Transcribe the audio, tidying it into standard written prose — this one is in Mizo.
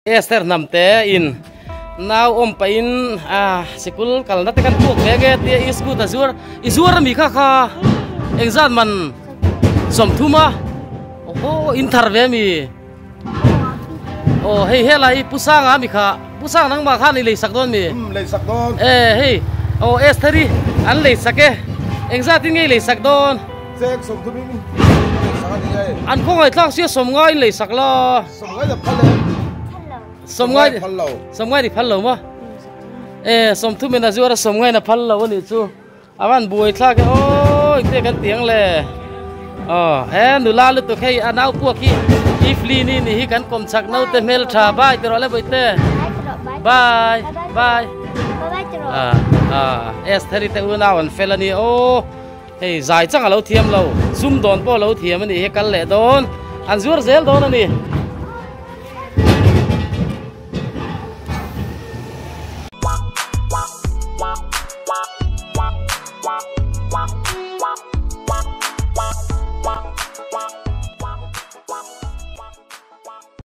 Esther hnam te in nau awm pah in a sikul kalna te kan puk ve nge tia i scooter a zuar i zuar ami kha kha engzat man sawmthum a awhaw in thar ve ami aw hei helai hi pu sanga ami kha pu sang nangmah khan i lei sak dawn mi lei sak dawn e hei aw Esther hi an lei sak e engzat in nge i lei sak dawn cheng sawmthum in lei sak a ni e an khawngaih thlak sia sawmngai in lei sak la. Sawmngai la phal em? Sawmngai phal lo. Sawmngai ni phal lo maw? E sawmthum in a zuar a sawmngai na phal lo ani chu. Avan buai thlak e oi te kan tiang le. Aw e nula lutuk hei a nau puak hi Ifli ni ni hi kan kawm chak no te hmel tha bye ti rawh le bawihte. Bye bye. Ah ah Estheri te unau an fel ani aw. Hei zai chang a lo thiam lo, zum dawn pawh a lo thiam a nih hi kal leh dawn, an zuar zel dawn a ni.